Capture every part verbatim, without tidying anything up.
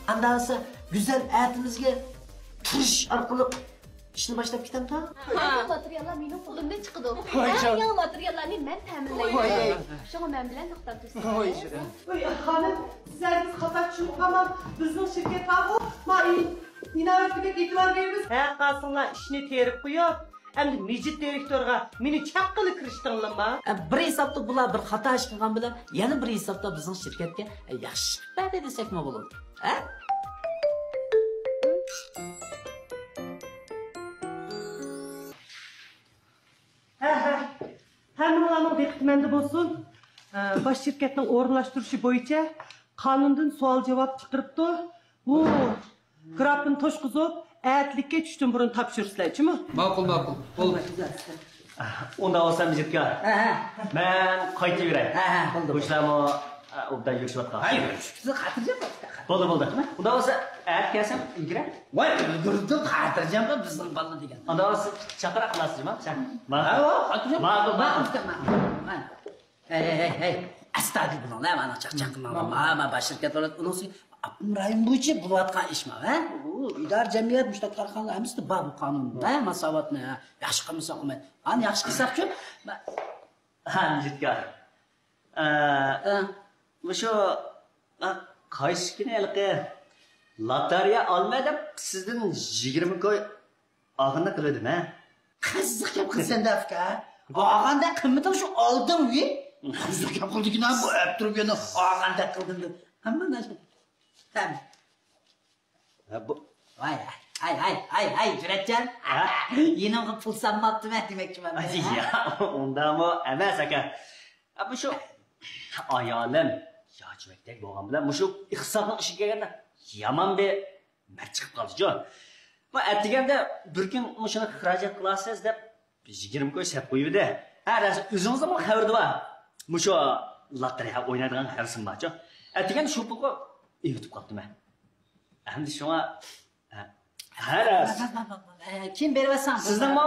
ئاندا بولسا گۈزەل ئەتىمىزگە تۇرۇش ئارقىلىق ئىشنى باشلاپ كېتەمتۇ؟ ھە. ھەر خىل ماتېرىياللار مېنىڭ قولۇمدىن چىقىدۇ. ھەر خىل ماتېرىياللارنى مەن تەمىنلەيمەن. شۇڭا مەن بىلەن توختام تۇرسىڭىز. ۋاي خانىم، سىز ھەرگىز خاتا چۈشىنىپ قالماڭ. بىزنىڭ شىركەت بارغۇ، ما ئىناۋەتكە بەك ئېتىبار بېرىمىز. ھە، قالسىڭلار ئىشنى تېرىپ قويۇپ، ئەمدى مىجىت دىرېكتورغا مېنى چاققىلى كىرىشتىڭلارما؟ ئە، بىر ھېسابتا بۇلار بىر خاتا ئىش قىلغان بىلەن، يەنە بىر ھېسابتا بىزنىڭ شىركەتكە، ئە، ياخشى ئىش قىلىپ بەردى دېسەكمۇ بولىدۇ. ھە؟ ھە، ھە. ھەممىڭلارنىڭ دىققىتى مەندە بولسۇن. ئە، باش شىركەتنىڭ ئورۇنلاشتۇرۇشى بويىچە قانۇندىن سوئال جاۋاب چىقىرىپتۇ. بۇ گراپنى توشقۇزۇپ، ئەتىلىككە چۈشتىن بۇرۇن تاپشۇرىسىلەر، جۇمۇ؟ ماقۇل، ماقۇل. بولدى. ئۇنداق بولسا، مىجىتكا، ھە، ھە. مەن قايتىۋېرەي. ھە، ھە، بولدى، بۇ بولدى. ئىشلارمۇ، ئە، ئوبدان يۈرۈشۈۋاتقان. ھە، يۈرۈشۈۋاتىدۇ، خاتىرجەم بول. بولدى، بولدى. ئۇنداق بولسا، ئەتە كەلسەم ئىلگىرى. ۋاي، ئۈلگۈردۈم، خاتىرجەم بول، بىزنىڭ بالا دېگەن. ئۇنداق بولسا، چاقىراق قىلارسىز، جۇمۇ؟ ھە، ۋاي، خاتىرجەم. ماقۇل، ماقۇل. ماقۇل، ماقۇل. ھەي، ھەي، ھەي، ھەي. ئەستايىدىل بولۇڭلار، مانا چاقچاق قىلماڭلار. مانا، مانا، باش شىركەت بولۇپ، ئۇنىڭ ئۈستىگە ئاپتونوم رايون بويىچە بولۇۋاتقان ئىش ما، ھە؟ ئۇ ئىدارە جەمئىيەت، مۇشۇنداق كارخانىلار ھەممىسىدە بار بۇ قانۇن، ھە؟ مۇساۋاتنى، ھە؟ ياخشى قىلمىسا قىلمايدۇ. ئانا ياخشى قىلساقچۇ؟ ھە، مىجىتكا. ئە، ھە. مۇشۇ، ئە، قايسى كۈنى ھېلىقى لاتارىيە ئالىمەن دەپ سىزدىن يىگىرمە كوي ئالغىنى قىلىۋىدىم، ھە؟ قىزىق گەپ قىلىسەن دە، ئۇكا. ئالغاندا قىممىتىڭ شۇ ئالدىڭ، ۋى. قىزىق گەپ قىلدىكىن، بۇ ئەپ تۇرۇپ يەنە ئالغاندەك قىلدىم دەپ. ھەممە نەرسە. ھەم. ھە، بۇ ۋاي، ھاي، ھاي، ھاي، ھاي، جۈرئەتجان. ھە؟ يېنىڭغا پۇل سالماپتىمەن دېمەكچىمەن مەن، ھە؟ يا، ئۇنداقمۇ ئەمەس، ئاكا. ھە، بۇ شۇ ئايالىم ياچمەكتەك بولغان بىلەن مۇشۇ ئىقتىسادنىڭ ئىشىغا كەلگەندە يامان بىر مەرد چىقىپ قالدىچۇ. ما ئەتىگەندە بىر كۈن مۇشۇنى خىراجەت قىلارسىز دەپ يىگىرمە كوي سېلىپ قويۇۋىدى. ھە، راست، ئۆزىڭىزنىڭمۇ خەۋىرى بار. مۇشۇ لاتېرېيە ئوينايدىغان ھەۋىسىم بارچۇ. ئەتىگەندە شۇ پۇلغا ئېۋىتىپ قاپتىمەن. ئەمدى شۇڭا، ھە، ھە، راست. كىم بېرىۋەتسەڭ؟ سىزنىڭمۇ،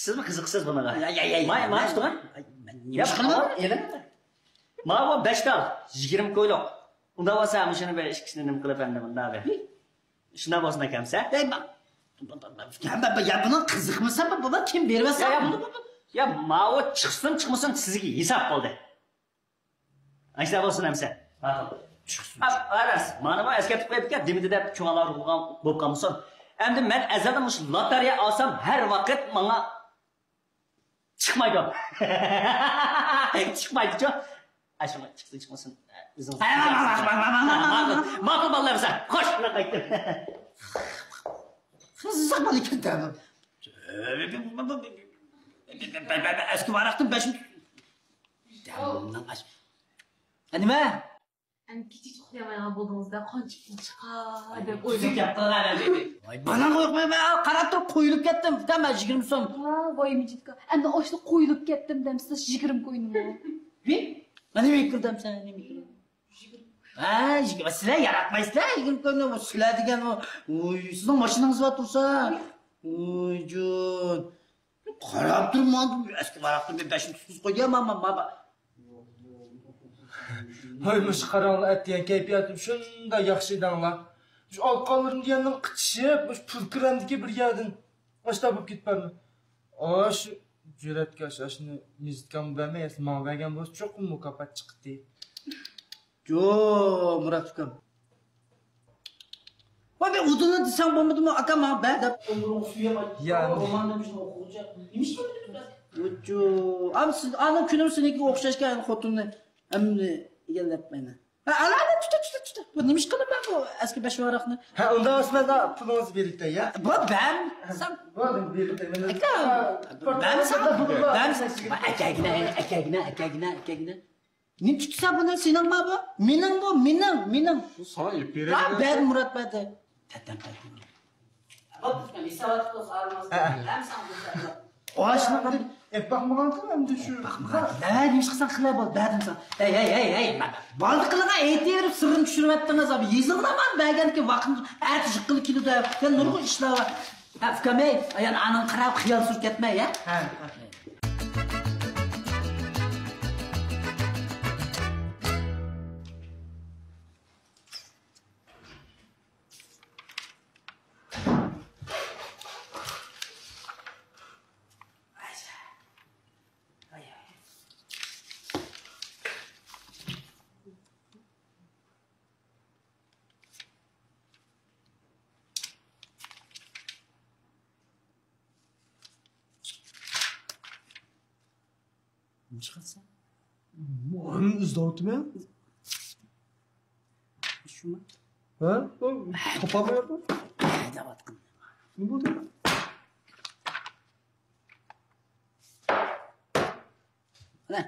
سىزمۇ قىزىقىسىز بۇنىڭغا. يا، يا، يا، يا، ماي، ماي، ماي، تۇتۇڭ. ماي، مەن نېمە ئىش قىلىمەن؟ ئېلىڭ. ماۋۇ بەش تال، يىگىرمە كويلۇق. ئۇنداق بولسا، مۇشۇنى بىر ئىككىسىنى نېمە قىلىپ، ئەمدى مۇنداق بىر. شۇنداق بولسۇن ئاكامسە. ئەي، ما-، يا، بۇنىڭ قىزىقمىسا، بۇ، بۇ، بۇ كىم بېرىۋەتسە، يا، يا، بۇ، بۇ، بۇ. يا، ماۋۇ چىقسۇن، چىقمىسۇن، سىزگە ھېساب بولدى. ئاشۇنداق بولسۇن ئەمسە. ماقۇل. چىقسۇن. ھا، راست. مانا بۇ ئەسكەرتىپ قويۇپتىكەن، دېمىدى دەپ چوڭ ئالاغا بولغان بولۇپ قالمىسۇن. ئەمدى مەن ئەزەلدىن مۇشۇ لاتارىيە ئالسام، ھەر ۋاقىت ماڭا چىقمايدۇ. چىقمايدۇچۇ. ئاشۇڭا چىقسۇن چىقمىسۇن، ئۆزىڭىز. ھە، ماقۇل، ماقۇل بالىلار بىزە. خوش، مەن قايتتىم. قىزىق بالا ئىكەن. ئەسكى ۋاراقتىن بەش دەمنىڭ ئاش. ھە، نېمە؟ ئەمدى كېچىچە ئۇخلىيالمايدىغان بولدىڭىز-دە، قانچە پۇل چىقار دەپ ئويلاپ. تۈزۈك گەپ قىلغان ئەمدى. ۋاي، بالاڭغا يوقمۇ، مەن قاراپ تۇرۇپ قويۇلۇپ كەتتىم. مەن يىگىرمە سوم. ۋاي، ۋاي، مىجىتكا. ئەمدى ئاشۇنداق قويۇلۇپ كەتتىم دەمسىز، يىگىرمە كوينىمۇ. ھى؟ مانا نېمە كىردىم سەن، نېمە كىردىم؟ ھە، يىگىرمە، سىلەر ياراتمايسىلەر يىگىرمە كوينى، سىلەر دېگەن ئۇ، ۋوي، سىزنىڭ ماشىنىڭىز بار تۇرسا. ۋوي، جون. قاراپ تۇرۇپ، ماڭا ئەسكى ۋاراقتىن بىر بەشنى تۇتقۇزۇپ قويدى، ما، ما، ما، ما. ھاي، مۇشۇ قاراڭلار، ئەتىگەن كەيپىياتىم شۇنداق ياخشى ئىدىڭلار. شۇ ئالقانلىرىم دېگەننىڭ قىچىشىپ، مۇشۇ پۇل كىرەمدىكى بىر يەردىن ئاشتا بولۇپ كېتىپ بارمەن. ئاشۇ جۈرئەتكە ئاشۇ، ئاشۇنى مىزىتكامغا بەرمەي، ئەسلى ماڭا بەرگەن بولسا، چوقۇم مۇكاپات چىقتى. جو، مۇرات ئۇكام. ۋاي، مەن ئۇدۇلنى دېسەڭ بولمىدىمۇ، ئاكا، ماڭا بەر دەپ. يا. روماننى بىزنى ئوقۇغۇچە. نېمە ئىش بولدى؟ جو، ئام، سىز، ئانا كۈنۈم سېنىڭكىگە ئوخشاشكەن خوتۇننى ئەمدى ئىگىلەپمەن. ھە، ئالا، ئالا، تۇتا، تۇتا، تۇتا. بۇ نېمە ئىش قىلىمەن بۇ ئەسكى بەش ۋاراقنى؟ ھە، ئۇنداق ئەمەس، مەن پۇلىڭىزنى بېرىپ بېرەي، يا؟ بۇ بەرمىسەم. بولدى، بېرىپ بېرەي. ئاكا، بەرمىسەم، بەرمىسەم. ئەكەگىنە، ئەكەگىنە، ئەكەگىنە، ئەكەگىنە. نېمە تۇتسا بۇنى، سېنىڭما بۇ؟ مېنىڭ بۇ، مېنىڭ، مېنىڭ. بۇ ساڭا ئېلىپ بېرەي. ھە، بەردى، مۇرات بەردى. تەتەم، تەتەم. بوپتۇ، ھېسابات قىلىپ ئالىمىز. ھە. ھەم ساڭا بۇ سەتلەر. ئاشۇ ئەپ باقمىغانتىم ئەمدى شۇ. باقمىغانتىم. نە، نېمىش قىلساڭ قىلە بول، بەردىم ساڭا. ھەي، ھەي، ھەي، ھەي. بالدىقىنىغا ئېيتىۋېرىپ سىرىنى چۈشۈرۈۋەتتىڭىز، ئابا. يېزىڭلار ماڭا بەرگەنكى ۋاقىت ئەتە جىققىلى كېلىدۇ. يا نۇرغۇن ئىشلار بار. ھە، ئۇكام، ھەي، ئايان ئانىڭ قاراپ خىيال سۈرۈپ كەتمە، يا. ھە، ھە. چىقارسا. مۇئەللىم ئىزدەۋاتىمەن. شۇمۇ؟ ھە؟ تاپالمايۋاتىمەن. دەۋاتقىن. نېمە بولدى؟ مانا.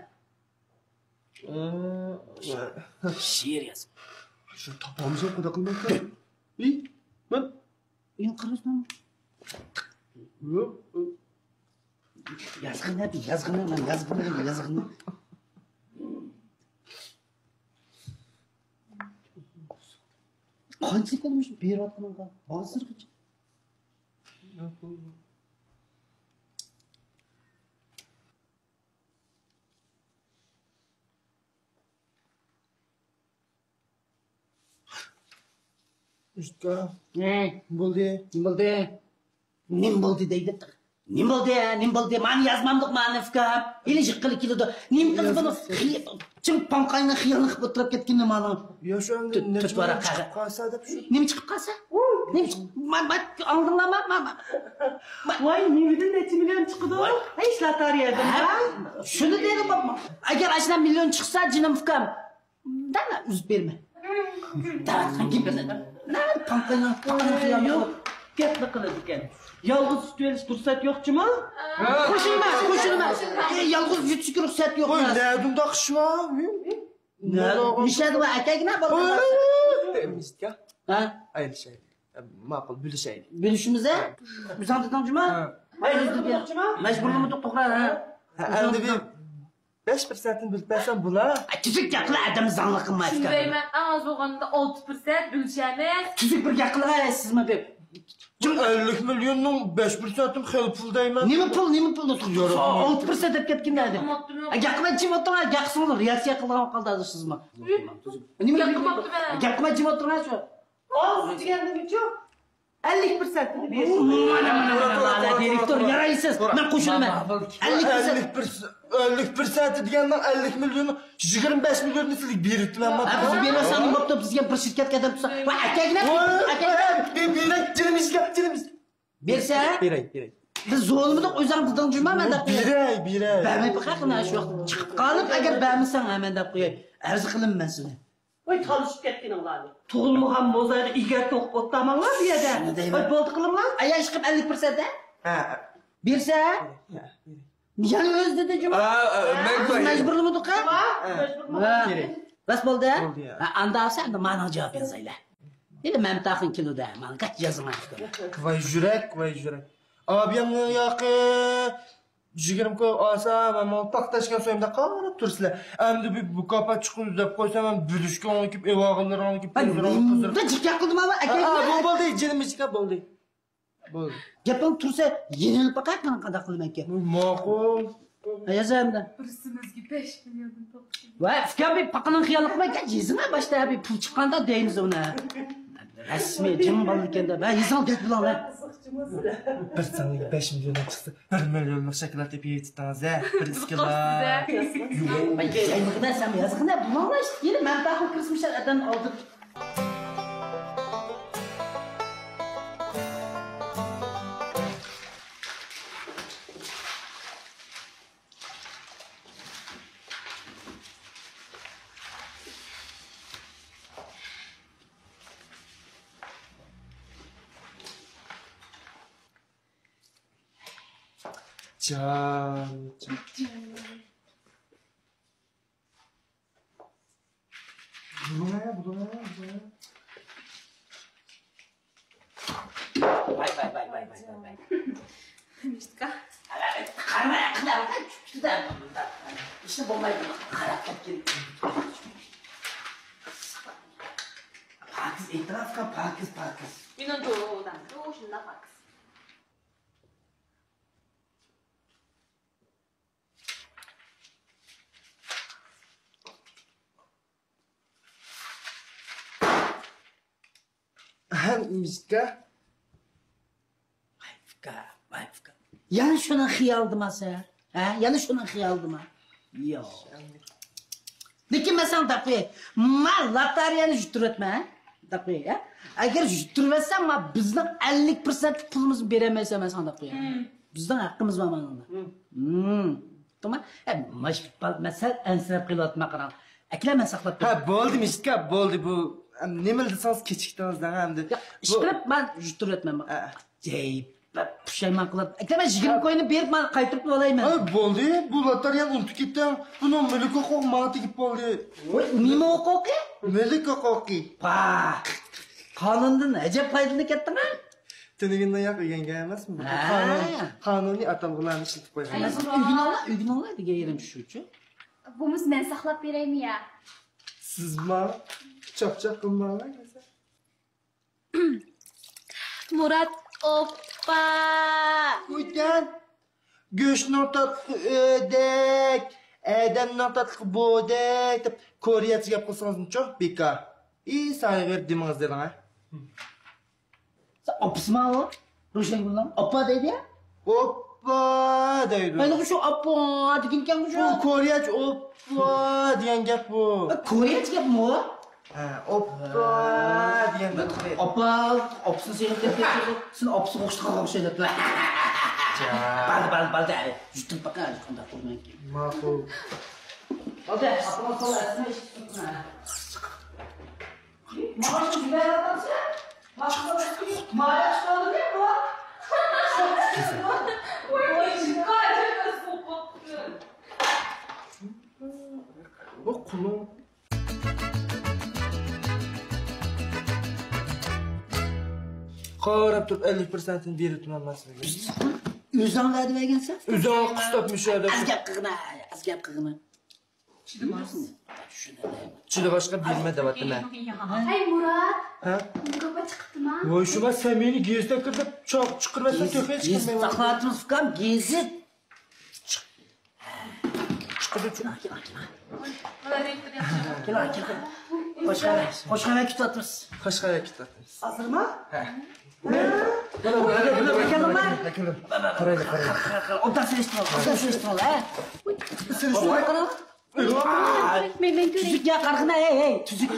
شېئىر ياز. شۇنى تاپالمىسام قانداق قىلىمەن؟ ئى، مەن. ئېنىق قارىسام. يوق. يازغىنە، يازغىنە، مەن يازغىنە، يازغىنە. قانچىلىك بولمىش بېرىۋاتقىنىڭغا؟ ھازىرغىچە. ئۇكا. ھە. بولدى. نېمە بولدى؟ نېمە بولدى دەيدۇ. نېمە بولدى، ھە؟ نېمە بولدى؟ مانا يازمامدۇق، مانا ئۇكام. ھېلى يىققىلى كېلىدۇ. نېمە قىلدى بۇنى؟ خىي-، چىڭ پاڭقاينىڭ خىيالىنى قىلىپ ئولتۇرۇپ كەتكىنى مانا. يا شۇ ئەمدى نەچچە مىليون چىقىپ قالسا دەپ شۇ. نېمە چىقىپ قالسا؟ نېمە چىق-، ما-، ما-، ئاڭلىدىڭلارما؟ ما-، ما-، ما-، ۋاي، نېمىدىن نەچچە مىليون چىقىدۇ؟ ھېچ لاتارىيەدىن. ھە؟ شۇنى دېدىم، ئەگەر ئاشۇنداق مىليون چىقسا، جېنىم ئۇكام، دەڭلا ئۈزۈپ بېرىمەن. دەۋاتقان گېپىنى. نە پاڭقىنىڭ، پاڭقىنىڭ خىيالى يوق. گەپلا قىلىدىكەن. يالغۇز يۇتۇۋېلىش پۇرسەت يوق جۇمۇ؟ قوشۇلما، قوشۇلما. ئى، يالغۇز يۇتۇشقا رۇخسەت يوق. قوي، نەدە ئۇنداق ئىش بار؟ نە، نېمىشلەردە بار ئەكەگىنە بار. ھە؟ ئايرىلىشايلى. ماقۇل، بۆلۈشەيلى. بۆلۈشىمىز، ھە؟ ئۆزۈڭ دېدىڭ جۇمۇ؟ مەجبۇرلىمىدۇق، توغرا، ھە؟ ئەمدى بىر بەش پىرسەنتنى بۆلۈپ بەرسەم بولا. تۈزۈك گەپ قىل، ئادەم زاڭلىق قىلما. شۇندايمەن، ئەڭ ئاز بولغاندا ئالتە پىرسەنت بۆلۈشەمىز. تۈزۈك بىر گەپ قىلىڭ، سىزمۇ بىر. ئەللىك مىليوننىڭ بەش پىرسەنتىمۇ خېلى پۇل دەيمەن. نېمە پۇل، نېمە پۇل؟ ئالتە پىرسەنت دەپ كەتكىن دەدى. گەپ قىلماي جىم ئولتۇرۇڭ، گەپ قىلسىڭىز رېئاكسىيە قىلىدىغان قالدى ھازىر سىزمۇ. نېمە گەپ قىلماپتىمەن. گەپ قىلماي جىم ئولتۇرۇڭ شۇ. ئاز دېگەندىمچۇ؟ ئەللىك پىرسەنتنى بېرىش. مانا، مانا، مانا، مانا، دىرېكتور، يارايسىز. مەن قوشۇلىمەن. ئەللىك پىرسەنت. ئەللىك پىرسەنت، ئەللىك پىرسەنت دېگەننىڭ ئەللىك مىليونى يىگىرمە بەش مىليوننى سىلىگە بېرىۋېتىمەن. ھە، بىز بېرىۋەتسەڭ نېمە بوپتۇ؟ بىزگە بىر شىركەتكە ئادەم تۇتسا. ۋاي، ئەكەگىنە، ئەكەگىنە. بېرەي، جېنىم ئىشلەپ، جېنىم ئىشلەپ. بېرسە؟ بېرەي، بېرەي. بىز زورلىمىدۇق، ئۆزۈڭ دېدىڭ جۇما، مەن دەپ قوياي. بېرەي، بېرەي. بەرمەي باقاي، قېنى شۇ ۋاقىت چىقىپ قالىپ، ئەگەر بەرمىسەڭ، ھە، مەن دەپ قوياي. ئەرز قىلىمەن سېنى. ۋاي، تالىشىپ كەتكىنىڭلارنى. تۇغۇلمىغان موزايدا ئىگەر توقۇپ ئولتۇرماڭلار بۇ يەردە. شۇنى دەيمەن. ۋاي، بولدى قىلىڭلار. ئەي، ئىشقىلىپ ئەللىك پىرسەنت ھە؟ ھە. بېرسە؟ ھە، بېرەي. يەنە ئۆزى دېدى جۇما. ھە، ھە، مەن بىز مەجبۇرلىمىدۇق ھە؟ ھە. مەجبۇرلىمىدۇق. ھە. بېرەي. راست بولدى ھە؟ بولدى، ھە. ھە، ئاندا بولسا ئەمدى مانىڭغا جاۋاب يازايلى. ھېلى مەمتاخۇن كېلىدۇ ھە، ماڭا گەپ يازىمەن. ۋاي يۈرەك، ۋاي يۈرەك. ئابىيەمنىڭ ياقى يىگىرمە كوي ئالسا، مەن مانا پاختا ئەشكەن سويۇمدا قاراپ تۇرىسىلەر. ئەمدى بىر مۇكاپات چىققىنى دەپ قويسا، مەن بۆلۈشكە ئوڭىكىپ ئېۋالغانلىرىڭنى كېلىپ ھە، كۆزلىرىڭنى قىزىرىپ. نېمە جىق گەپ قىلدىم ھە، ھە، بولدى، جېنىم ئىشقا بولدى. بولدى. گېپىڭ تۇرسا، يېنىلىپ باقاي، قانداق قىلىمەنكىن. ماقۇل. ھە، يازاي ئەمدى. بىرسىمىزگە بەش مىليوندىن توققۇز يۈز. ۋاي، ئۇكام، بىر پاقىنىڭ خىيالى قىلماي، گەپ يېزىڭە باشتا، بىر پۇل چىققاندا دەيمىز ئۇنى. رەسمىي جىڭ بالىكەن دەپ، ھە، يېزىڭ گەپ بىلەن. بىر ساڭا بەش مىليون چىقسا، بىر مىليونلۇق شاكىلات ئېپىپ يېتىتىڭىز ھە، بىر ئىسكىلا. يازغىنە سەن، يازغىنە بۇلارلا ئىشتە يەنە مەن تاقىل كىرسىمىشەر ئادەم ئالدى. جان، جان. بۇلۇڭە، بۇلۇڭە، بۇلۇڭە. ۋاي، ۋاي، ۋاي، ۋاي، ۋاي، ۋاي. نېمىشقا؟ قارىماي، قىلار، چۈشتى-دە. ئىشنى بولمايدۇ. قاراپ كەتكىن. پاكىز، ئېتىراپ قىل، پاكىز، پاكىز. مېنىڭ جوۋۇدام، جوۋۇ شۇنداق پاكىز. ھەم مىسكا. ۋاي ئۇكا، ۋاي ئۇكا. يەنە شۇنىڭ خىيالىدىما سەن؟ ھە؟ يەنە شۇنىڭ خىيالىدىما؟ ياق. لېكىن مەن ساڭا دەپ قوياي. ما لاتارىيەنى يۇتتۇرۇۋەتمە، ھە؟ دەپ قوياي، ھە؟ ئەگەر يۇتتۇرۇۋەتسەڭ، ما بىزنىڭ ئەللىك پىرسەنتلىك پۇلىمىزنى بېرەلمەيسەن، مەن ساڭا دەپ قوياي. مم. بىزنىڭ ھەققىمىز بار مانا. مم. مم. توماس، ئە، ماش، مەن سەل ئەنسىرەپ قېلىۋاتىمەن، قاراڭ. ئەكېلە، مەن ساقلاپ ھە، بېرەي. بولدى، مىشىتكا، بولدى. بۇ، ئەم، نېمىلا دېسىڭىز، كېچىكتىڭىز دەڭ، ئەمدى. ياق، ئىش بۇ قىلىپ، مەن يۇتتۇرۇۋەتمەن. ھە. جەي، پۇشايمان قىلىپ. ئەكېلە، مەن يىگىرمە كوينى بېرىپ، مەن قايتۇرۇپ ئالايمەن. ھە، بولدى. بۇ لاتارىيەنى ئۇنتۇپ كەتتىڭ. بۇنىڭ مۈلۈك ھوقۇقى ماڭا تېگىپ بولدى. ۋاي، نېمە ھوقۇقى؟ مۈلۈك ھوقۇقى. ۋاھ، قانۇندىن ئەجەب پايدىلىنىپ كەتتىڭ-ھە. تۈنۈگۈندىن ياق ئۆگەنگەن ئەمەسمۇ؟ ھە. قانۇن، قانۇنىي ئاتالغۇلارنى ئىشلىتىپ قويغان. ئەمەس، ئۆگىنىڭلار، ئۆگىنىڭلار دېگەن يېرىم شۇچۇ. بولمىسا مەن ساقلاپ بېرەيمۇ يا؟ سىز ماڭا چاقچاق قىلماڭلار. مۇرات ئوپپا! ئۇيتەن! گۆشنىڭ تاتلىقى ئۆدەك، ئادەمنىڭ تاتلىقى بودەك دەپ كورېيەچە گەپ قىلسىڭىزچۇ، بىكار. ئى، سايغىر دېمىڭىز دېدىڭ ھە. سەن ئاپىسىما ئۇ؟ روشەنگۈلنىڭ ئاپا دەيدۇ يا. ئوپپا دەيدۇ. مانا شۇ ئاپا دېگەنكەن شۇ. بۇ كورېيەچە ئوپپا دېگەن گەپ بۇ. كورېيەچە گەپمۇ ئۇ؟ ھە، ئوپپا دېگەن گەپ. ئاپا، ئاپىسىنى سېغىنىپ كەتتى. سېنى ئاپىسىغا ئوخشىتىپ قالغان ئوخشايدۇ. جان. بالدى، بالدى، بالدى. يۈتۈپ باقاي، قانداق بولىدىكەن. ماقۇل. بالدى، ئاپىڭىز قول ئەسلىمە ئىشتىن. ماڭا شۇ جۈمە ياراتامسەن؟ ماقۇل. مايا چىقاردىمۇ بۇ؟ ۋاي، جىققا ئەجەب سوقۇپتۇ. بۇ قۇلۇڭ. قاراپ تۇرۇپ ئەللىك پىرسەنتىنى بېرىۋېتىمەن مەن سىزگە. ئۆزۈڭ ۋەدە بەرگەنسەن. ئۆزۈڭ قىستاپ مۇشۇ يەردە. ئاز گەپ قىلغىنا، ئاز گەپ قىلغىنا. چىدىماس. چىدىغاچقا بېرىمەن دەۋاتىمەن. ھەي مۇرات. ھە؟ مۇكاپات چىقىپتىما؟ ۋاي شۇما سەن مېنى گېزىتكە كىر دەپ چاق چىقىرىۋەتسەڭ تېخى ھېچكىم. گېزىت ساقلاۋاتىمىز ئۇكام، گېزىت. چىقىدۇ. كېلىڭ، كېلىڭ. قوشخانا، قوشخانا كۈتۈۋاتىمىز. قوشخانا كۈتۈۋاتىمىز. ھازىرمۇ؟ ھە. كېلىڭلار. قارايلى، قارايلى. ئوبدان سېلىشتۇرۇڭ، ئوبدان سېلىشتۇرۇڭ، ھە. سېلىشتۇرۇڭ. مەن، مەن كۆرەي. تۈزۈك يا، قارىغىنا، ھەي، ھەي، تۈزۈك.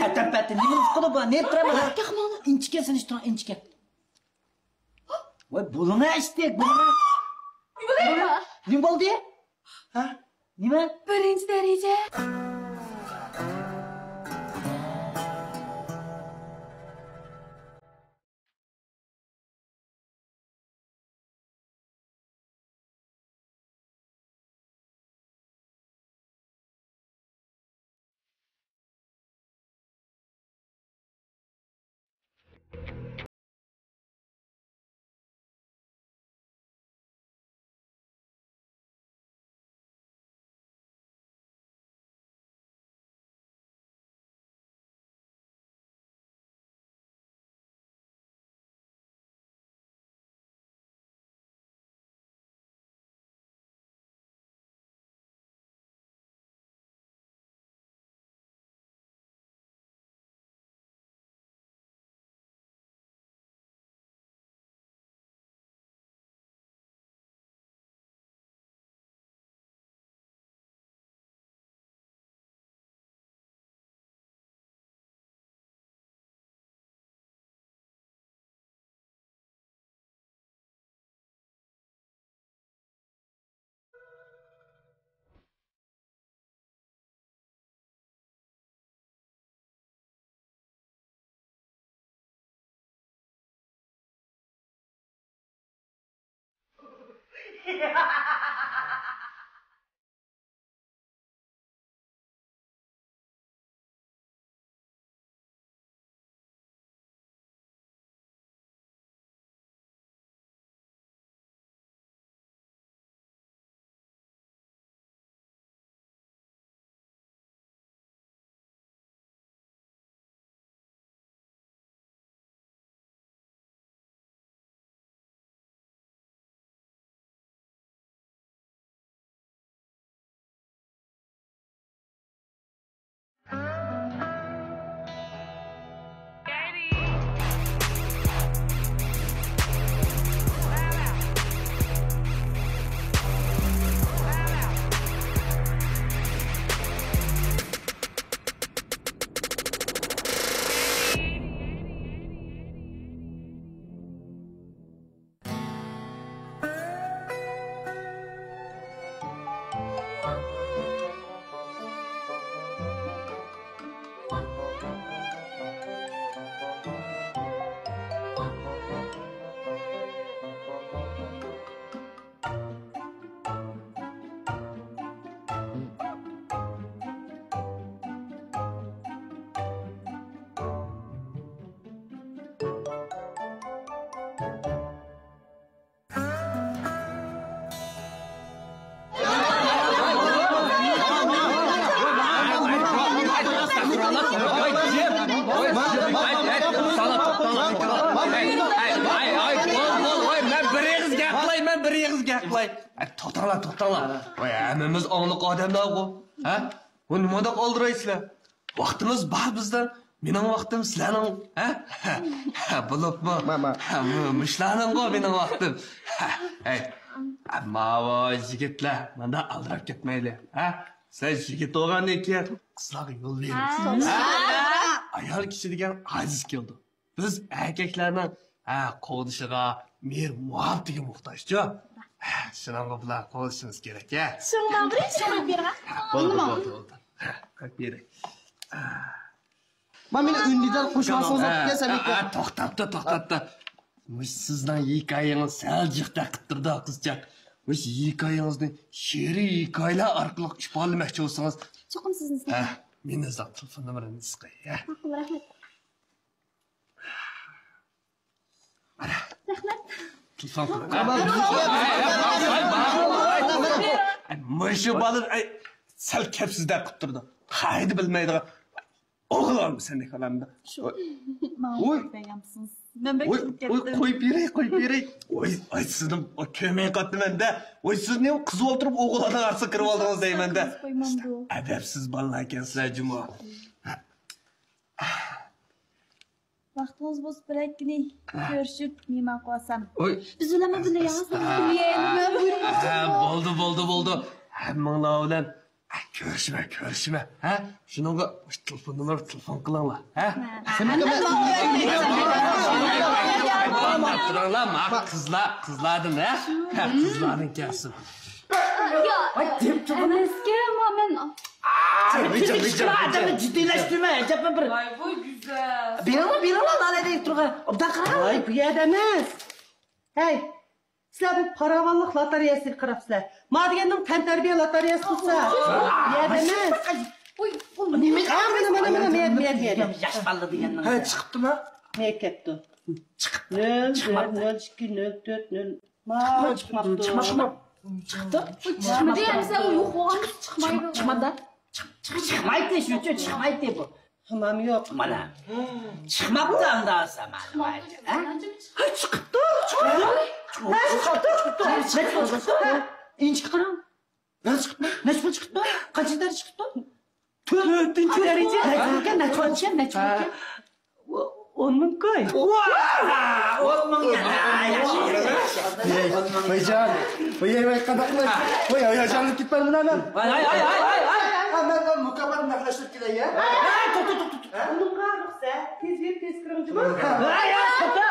تەتەپەتتە نېمىنى ئۇقىدۇ بۇ؟ نېمە تۇرىمەن؟ ئىنچىكە سېلىشتۇرۇڭ، ئىنچىكە. ۋاي، بولۇڭە ئىشتەك، بولۇڭە. بولۇڭە. نېمە بولدى؟ ھە؟ نېمە؟ بىرىنچى دەرىجە. گەپ قىلاي. ئە، توختاڭلار، توختاڭلار. ۋاي، ھەممىمىز ئاڭلىق ئادەملەرغۇ. ھە؟ بۇ نېمانداق ئالدىرايسىلەر؟ ۋاقتىمىز بار بىزنىڭ. مېنىڭ ۋاقتىم سىلەرنىڭ. ھە؟ بولۇپمۇ؟ ھە، مۇ-، مۇشۇلارنىڭغۇ مېنىڭ ۋاقتىم. ھە، ھەي. ماۋۇ يىگىتلەر، مانداق ئالدىراپ كەتمەيلى. ھە؟ سىلەر يىگىت بولغاندىن كېيىن قىزلارغا يول بېرىمىز. ھە. ھە؟ ئايال كىشى دېگەن ئاجىز كېلىدۇ. بىز ئەركەكلەرنىڭ، ھە، قوغدىشىغا، مېھىر مۇھەببىتىگە موھتاجچۇ. ھە، شۇنىڭغا بۇلار قوغدىشىمىز كېرەك، ھە. شۇڭلاڭ بىرىنچى قويۇپ بېرىڭ. ھە، بولدى، بولدى، بولدى. ھە، قويۇپ بېرەي. مانا مېنى ئۈندىدار قوشماقچى بولساڭ، ھە، كەلسەم، ھە، ھە، توختاپتۇ، توختاپتۇ. مۇشۇ سىزنىڭ ھېكايىڭىز سەل جىق تەقىپ تۇرىدۇ، قىزچاق. مۇشۇ ھېكايىڭىزنى شېئىرىي ھېكايىلەر ئارقىلىق ئىپادىلىمەكچى بولسىڭىز. چوقۇم سىزنى ھە، مېنى ئىزدەڭ، تېلېفون نومۇرىمنى ئىزدەڭ، ھە. ماقۇل، رەھمەت. رەھمەت. تېلېفون قىلىڭ. مۇشۇ بالا، ئەي، سەل كەپسىزدەك قىلىپ تۇرىدۇ. قائىدە بىلمەيدىغان. ئوغۇل ئالمىسەن دېگەن ئادەمدە. شۇ. ماڭا ۋاي. ئوقۇپ بەرگەنمىسىز؟ مەن بەك ۋاي، ئۇنىمىپ ۋاي، كەتتىم. قويۇپ بېرەي، قويۇپ بېرەي. ۋاي، ئاي، سىزنى كۆرمەي قاتتىمەن-دە. ۋاي، سىز نېمە قىز ئولتۇرۇپ ئوغۇللارنىڭ ئارىسىغا كىرىۋالدىڭىز دەيمەن-دە. قىز قويمامدۇ؟ ئەدەپسىز بالىلار ئىكەنسىلەر جۇمۇ. ۋاقتىڭىز بولسا بىرەر كۈنى كۆرۈشۈپ مېھمان قىلىۋالسام. ۋاي. بىز بىلەنمۇ بىللە ياڭزا. ھە، بولدى، بولدى، بولدى. ھەممىڭلار بىلەن ھە، كۆرۈشىمەن، كۆرۈشىمەن. ھە؟ شۇنىڭغا مۇشۇ تېلېفون نومۇرغا تېلېفون قىلىڭلار. ھە؟ تۇرۇڭلار، ما قىزلار، قىزلاردىن، ھە؟ ھە، قىزلاردىن كەلسۇن. ياق، ئەمەسكەن، ما مەن. ئادەمنى جىددىيلەشتۈرمە، ئەجەبمۇ بىر. ۋاي، بۇ گۈزەل. بېرىڭلار، بېرىڭلار، لالە دەپ تۇرغان. ئوبدان قاراڭ. ۋاي، بۇ يەردە ئەمەس. ھەي. سىلەر بۇ پاراۋانلىق لاتارىيەسىگە قاراپسىلەر. ما دېگەننىڭ تەنتەربىيە لاتارىيەسى بولسا، يەردە ئەمەس. ئۇي، ئۇ نېمە؟ ھە، مانا، مانا، مانا، مەيەر، مەيەر، مەيەر. ياش بالا دېگەننىڭ. ھە، چىقىپتىما؟ مەيەر كەپتۇ. چىقىپتۇ. نۆل، چىقماپتۇ. نۆل، نۆل ئىككى، نۆل تۆت، نۆل. ما، چىقماپتۇ. چىقمىدى. چىقمىدى. ئەمسە ئۇ يوق بولغان چىقمايدۇ. چىقمىدى. چىق-، چىق-، چىقمايتتى، شۇنچە چىقمايتتى بۇ. ھامام يوق. مانا. چىقماپتۇ ئاندا سامان. ھە؟ ھە، چىقىپتۇ، چىقىپتۇ. ھە، چىقىپتۇ، چىقىپتۇ. نەچچە پۇل چىقىپتۇ؟ ئىنچىكە قاراڭ. نەچچە چىقىپتۇ؟ نەچچە پۇل چىقىپتۇ؟ قانچىنچى دەرىجە چىقىپتۇ؟ تۆتىنچى دەرىجە. نەچچە پۇلكەن، نەچچە پۇلكەن، نەچچە پۇلكەن؟ ئون مىڭ كوي. ۋاي، ۋاي، ۋاي، قانداق قىلاي؟ ۋاي، ھاياجانلىنىپ كېتىپ بارمەن مەن. ۋاي، ھاي، ھاي، ھاي، ھاي، ھاي. ھە، مەن، مەن مۇكاپاتنى نەقىشلەپ كېلەي، يا. ھە، توختا، توختا، توختا. ھە؟ بۇنىڭغا رۇخسەت، تېز بېرىپ تېز كىرىڭ، جۇمۇ. ھە، ھە، توختا.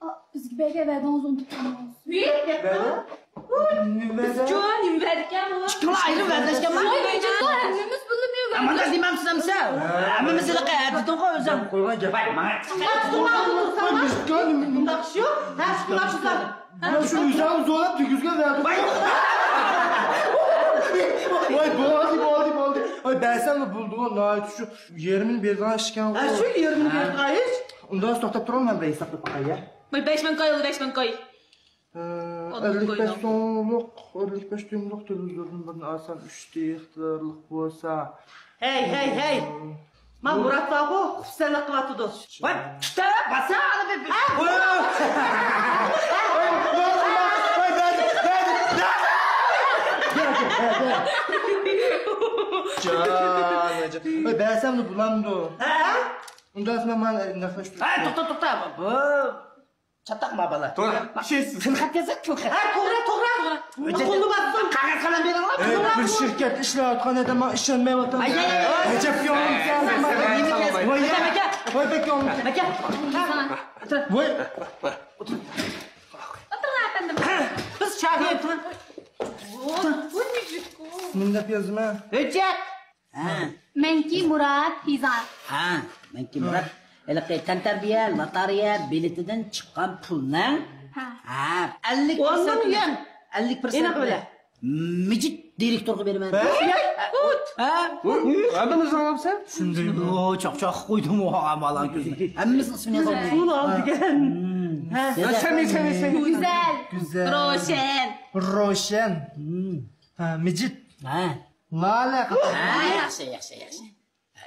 ئا، بىزگە بەرگەن ۋەدىڭىزنى ئۇنتۇپ قالماڭ. ۋەدە؟ نېمە ۋەدە؟ جان، نېمە ۋەدىكەن بۇ؟ ئىككىڭلار ئايرىم ۋەدىلەشكەنما؟ ۋاي، ھەممىمىز بىللە ھە، مانا دېمەمسىز ئەمسە؟ ھەممىمىز ھېلىقى ھە دېدىڭغۇ ئۆزۈڭ. قويغان گەپ. ۋاي، ماڭا. بۇنداق شۇ، ھە، شۇنداق قىزلار. مەن شۇ ئۆزۈڭنى زورلاپ دېگۈزگە بەردىم. ۋاي. ۋاي، بولدى، بولدى، بولدى. ۋاي، بەرسەملا بولىدىغۇ، ناھايىتى شۇ يېرىمىنى بېرىدىغان ئىشكەن. ھە، شۇ يېرىمىنى بېرىدىغان ئىش. ئۇنداق توختاپ تۇرۇڭ، مەن بىر ھېسابلاپ باقاي، يا. ۋاي، بەش مىڭ كوي بولدى، بەش مىڭ كوي. ئەللىك بەش سوملۇق، ئەللىك بەش دىيۇملۇق تېلېۋىزوردىن بىرنى ئالسام، ئۈچ دى ئىختىيارلىق بولسا. ھەي، ھەي، ھەي! ما مۇرات بارغۇ، خۇپسەنلىك قىلىۋاتىدۇ. ۋاي، پىتە، باسا، ئانا بىر، بىر. جان، جان. ۋاي، بەرسەملا بولامدۇ؟ ھە؟ ئۇنداق مانا نەقىشلەشتۈرۈپ. ھەي، توختا، توختا. بۇ چاتاق ما بالا. توغرا. تىلخەت يازسا، تىلخەت. ھە، توغرا، توغرا. ھۆججەت. قولنى باستىڭ. قەغەز قەلەم بېرىڭلار. ئەي، بىر شىركەت ئىشلەۋاتقان ئادەم ماڭا ئىشەنمەيۋاتىدۇ. ئاي، ئاي، ئاي. ئەجەب كۆڭلۈم كەلدى. ۋاي، ۋاي، بەك كۆڭلۈم كەلدى. ۋاي. ئولتۇرۇڭلار ئەپەندىم. بىز چاغىر. نېمە دەپ يازىمەن؟ ھۆججەت. ھە. مەنكى مۇرات ھىزار. ھە، مەنكى مۇرات. ھېلىقى تەنتەربىيە لاتارىيە بېلىتىدىن چىققان پۇلنىڭ، ھە. ھە، ئەللىك پىرسەنتىنى، ئەللىك پىرسەنتىنى مىجىت دىرېكتورغا بېرىمەن. ھە؟ ھە؟ ھەممىنى ساڭلامسەن؟ شۇنداق. ئو، چاق، چاق قويدۇم، ئۇ ھامان كۆزىنى. ھەممىسىنىڭ ئىسمىنى يازغان. پۇل ئال دېگەن. ھە. سەمىي، سەمىي، سەمىي. گۈزەل. گۈزەل. روشەن. روشەن. ھە، مىجىت. ھە. لالە. ھە، ياخشى، ياخشى، ياخشى.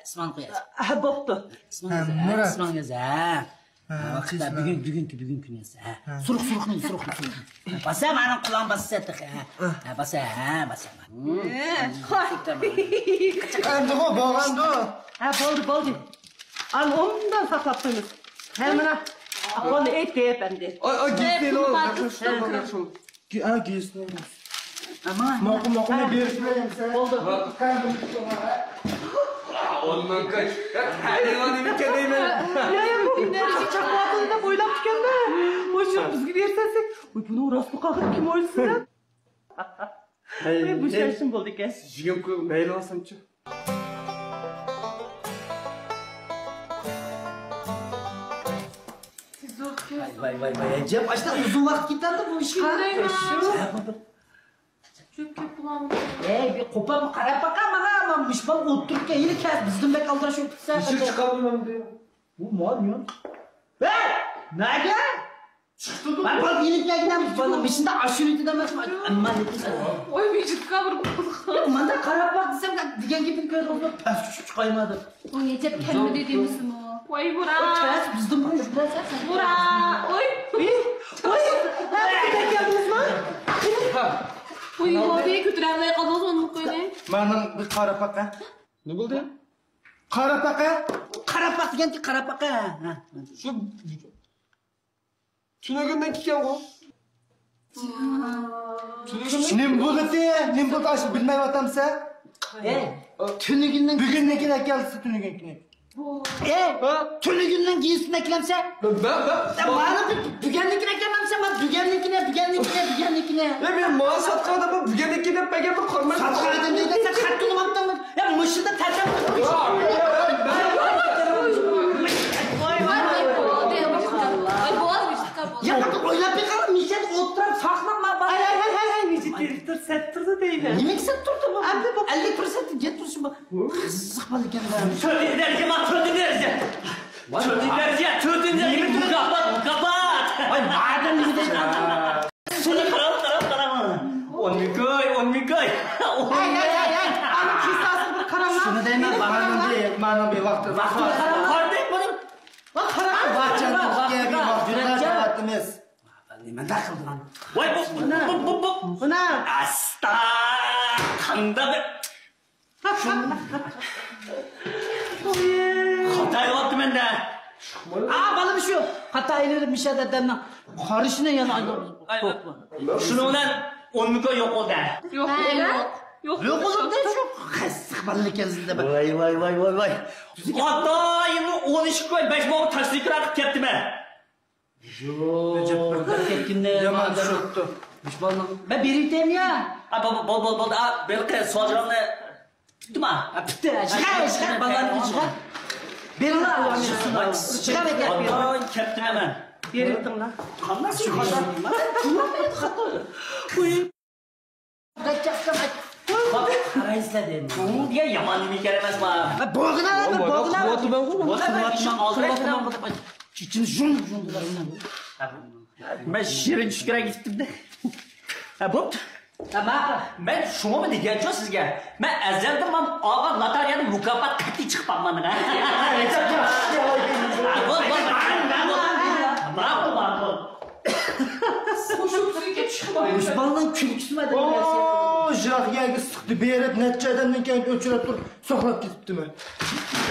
ئىسمىڭنى قويايلى. ھە، بوپتۇ. ئىسمىڭىز، ھە، مۇرات. ئىسمىڭىز، ھە. ۋاقىتتا بۈگۈن، بۈگۈنكى، بۈگۈنكى كۈنى. ھە. سۇرۇق، سۇرۇقنى، سۇرۇقنى، سۇرۇقنى. باسا، مانا قۇلاڭ باسا تېخى. ھە. ھە، باسا، ھە، باسا. ئەمدىغۇ بولغاندۇ. ھە، بولدى، بولدى. ئان ئومدان ساقلاپ قويىمىز. ھە، مانا. قولنى ئېيتىپ ئەمدى. ئاي، ئاي، گېپىنى ئال. ئا، گېسنى. ئەمما. ماقۇل، ماقۇل، ھە. بېرىپ بېرەمسەن؟ بولدى. ھە. ئون مىڭ كاي. يا، تەلىيىڭلار نېمىكەن دەيمەن. يا، يا، بۇ نەرسە چاقىۋاتىدۇ دەپ ئويلاپتىكەن-دە. ئوي، شۇ بىزگە بەرسەك. ئوي، بۇنىڭ راستمۇ قالغان كىم ئويلىسۇن-دە. ھەي، بۇ ئىش بولدى ئىكەن. يېگەن كۆپ مەيلى ئالسامچۇ؟ ۋاي، ۋاي، ۋاي، ۋاي، ئەجەب، ئاشۇنداق ئۇزۇن ۋاقىت كېتەمدۇ بۇ ئىشقا؟ قارايمەن. ھە، بۇ بىر. چۆپ كۆپ بولامدۇ؟ ئەي، بىر قوپاپ قاراپ باقا ماڭا، مانا مۇشۇ بالا ئولتۇرۇپكەن، ھېلى كەس بىزدىن بەك ئالدىراش ئولتۇرسا. ئىشىك چىقارمامدۇ؟ بۇ مال يون. ھەي! نەگە؟ چىقتىدۇ. مەن بالا ئېلىپ كەلگىنەم، بالا مېشىندا ئاشۇرۇۋېتىدۇ ئەمەسمۇ؟ ئەمما نېتىسەن. ۋاي، ۋىجىتكا بىر قىزىق. مانا قاراپ باق دېسەم، دېگەن گېپىنى كۆردۈڭىزمۇ؟ پەس چۈشۈپ چىقايمۇ دەپ. ئۇ نەجەپ كەلمىدى دېمىسىمۇ؟ ۋاي، بۇرا. ئۇ كەس بىزدىن بۇرۇن شۇنداق. بۇرا. ئوي. ۋاي، ۋاي، كەلدىڭىزمۇ؟ ۋاي، ۋاي، كۆتۈرەلمەي قالدىڭىز ئۇنى قوينى. مانا بىر قاراپ باق، ھە. نېمە بولدى؟ قاراپ باق، ھە. قاراپ باق دېگەنتى، قاراپ باق، ھە. شۇ تۈنۈگۈندىن كېلىپ كەلگەن. نېمە بولدى؟ نېمە بولدى؟ ئاشۇ بىلمەيۋاتامسەن؟ ئەي، تۈنۈگۈندىن بۈگۈننىڭكىنى ئەكەلسە تۈنۈگۈنكىنى. ئەي، تۈنۈگۈندىن كېيىنكىنى ئەكەلسە. مەن، مەن، مەن. مانا بۈگۈننىڭكىنى ئەكەلمەمسەن، مانا بۈگۈننىڭكىنى، بۈگۈننىڭكىنى، بۈگۈننىڭكىنى. ئەي، مەن ماڭا ساتقان ئادەم بۈگۈننىڭكىنى دەپ بەرگەن بىر قارىماي. ساتقان ئادەم دەيدۇ، سەن خەت تونۇماپتىڭمۇ؟ يا، مۇشۇدا تەتەم. ۋاي، ۋاي، بولدى، ۋاي، بولدى. يا، بىر ئويلاپ بېقىڭ، مىشەن ئولتۇرۇپ ساقلاپ ما-، ئاي، ئاي، ئاي، ئاي، ئاي، مىشەن دىرېكتور سەت تۇردى دەيمەن. نېمىگە سەت تۇردى بۇ؟ ئەمدى بۇ ئەللىك پىرسەنت گەپ تۇرسۇن بۇ. قىزىق بالا ئىكەن. تۆتىنچى دەرىجە، ما، تۆتىنچى دەرىجە. تۆتىنچى دەرىجە، تۆتىنچى دەرىجە. مۇكاپات، مۇكاپات. ۋاي، مادەم نېمە دەيدۇ؟ سېنى قاراڭ، قاراڭ، قاراڭ. ئون مىڭ كوي، ئون مىڭ كوي. ھەي، ھەي، ھەي، ھەي. ئانا كېسەسىگە بىر قاراڭلار. شۇنى دەيمەن، مانا بىر، مانا بىر ۋاقتى. ۋاقتى قاراڭلار. قارىدەك بۇنى. ۋاي، قاراڭلار. ۋاي، جان، ۋاقتىدا، ۋاقتىدا، ۋاقتىدا. نېمە قىلدىڭ؟ ۋاي، بۇ، بۇ، بۇ، بۇ، بۇ. مانا. ئاستا. قانداق؟ خاتا ئېلىۋاپتىمەن-دە. ئا، بالام شۇ. خاتا ئېلىۋېلىپ مىشە دادامنىڭ قارىشىنى يەنە ئايلاندۇرۇپ. شۇنىڭ بىلەن ئون مىڭ كوي يوق بولدى. يوق، ھە، يوق. يوق. يوق بولدى شۇ. قىزىق بالا ئىكەنسىز دەپ. ۋاي، ۋاي، ۋاي، ۋاي، ۋاي. ئاتايىمنى ئون ئىككى كوي بەش مىڭغا تاكسى كىرا قىلىپ كەپتىمەن. يوق، بىر كەتكىنى يامان چۈشۈپتۇ. مۇشۇ بالىنىڭ، مەن بېرىۋېتەيمۇ يا؟ ئا، بول، بول، بول، بولدى. ئا، بېلىقى سوجىغاننى پۈتتىما؟ ئا، پۈتتى. چىقار، چىقار، بالىلارنى چىقار. بېرىڭلار، ئۇلارنى چىقار. ئاي، كەپتىمەن مەن. بېرىۋېتىڭلار. قانداق سىز خاتا؟ قويۇڭ. قارايسىلەر دەيمەن. بۇ دېگەن يامان نېمە ئىكەن ئەمەسما؟ بولغىنا، بولغىنا. چېچىنى ژۇڭ، ژۇڭ. مەن شېرىن چۈشكىرەك كېتىپتىم-دە. ھە، بوپتۇ. ھە، ماقۇل. مەن شۇڭىمۇ دېگەنچۇ سىزگە. مەن ئەزەلدىن مانا ئالغان لاتارىيەدىن مۇكاپات قەتئىي چىقىپ باقمىدىم، ھە. ھە، بول، بول، ماقۇل، ماقۇل. ماقۇل، ماقۇل. مۇشۇ بالىنىڭ كۈلكىسى بار دەيمەن. ئوو، يىراق يەرگە سىقتى بېرىپ، نەچچە ئادەمدىن كەينىدىن ئۆچۈرۈپ تۇرۇپ ساقلاپ كېتىپتىمەن.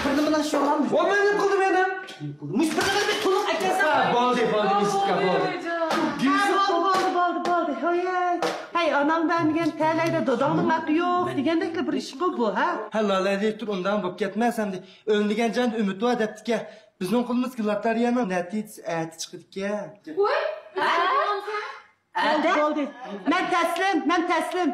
بىرنى مانا شۇ ئالامدۇ؟ ۋاي، مەن نېمە قىلدىم يەنە؟ مۇشۇ بىرنى بىر تولۇق ئەكەلسەڭ. ھە، بولدى، بولدى، مىسكا، بولدى. ھە، بولدى، بولدى، بولدى، بولدى. ھەي، ھەي. ھەي، ئاناڭ بەرمىگەن تەلەيدە داداڭنىڭ ھەققى يوق دېگەندەكلا بىر ئىشقۇ بۇ، ھە؟ ھە، لالە دېيىپ تۇر، ئۇنداق بولۇپ كەتمەس ئەمدى. ئۆلمىگەن جاندا ئۈمىد بار دەپتىكەن. بىزنىڭ قولىمىزدىكى لاتارىيەنىڭ نەتىجىسى ئەتە چىقىدىكەن. ۋاي، ھە؟ بولدى، بولدى. مەن تەسلىم، مەن تەسلىم.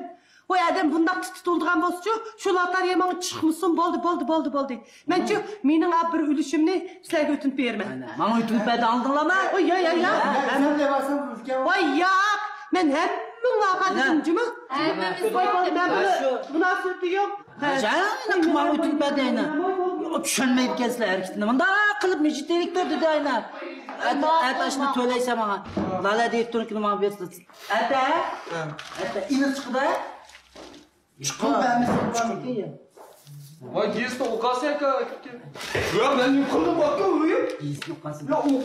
ۋاي، ئادەم بۇنداق تۇتۇلىدىغان بولسىچۇ، شۇ لاتارىيە ماڭا چىقمىسۇن، بولدى، بولدى، بولدى، بولدى. مەنچۇ، مېنىڭ ئا بىر ئۈلۈشۈمنى سىلەرگە ئۆتۈنۈپ بېرىمەن. ماڭا ئۆتۈنۈپ بەردى، ئاڭلىدىڭلارمۇ؟ ۋاي، ياق، ياق، ياق. ۋاي، ياق، مەن ھەممىڭلارغا دېدىم جۇمۇ. ھەممىمىز. ۋاي، بولدى، مەن بۇنى مۇناسىۋىتى يوق. ھە، جان، ماڭا ئۆتۈنۈپ بەردى ئاينا. چۈشەنمەيدىكەنسىلەر ھەرىكىتىنى. مۇنداق قىلىپ مىجىت دىرېكتور دېدى ئاينا. ئەتە، ئەتە ئاشۇنى تۆلەيسەن ماڭا. لالە دىرېكتورنىڭكىنى ماڭا بېرىسىلەر. ئەتە؟ ھە. ئەتە ئېنىق چىقىدۇ. چىقىدۇ. ۋاي، گېزىتنى ئوقۇسەن ئاكا. يا، مەن نېمە قىلدىم ئاكا، ئۆيۈم؟ گېزىتنى ئوقۇسەن. يا، ئوق.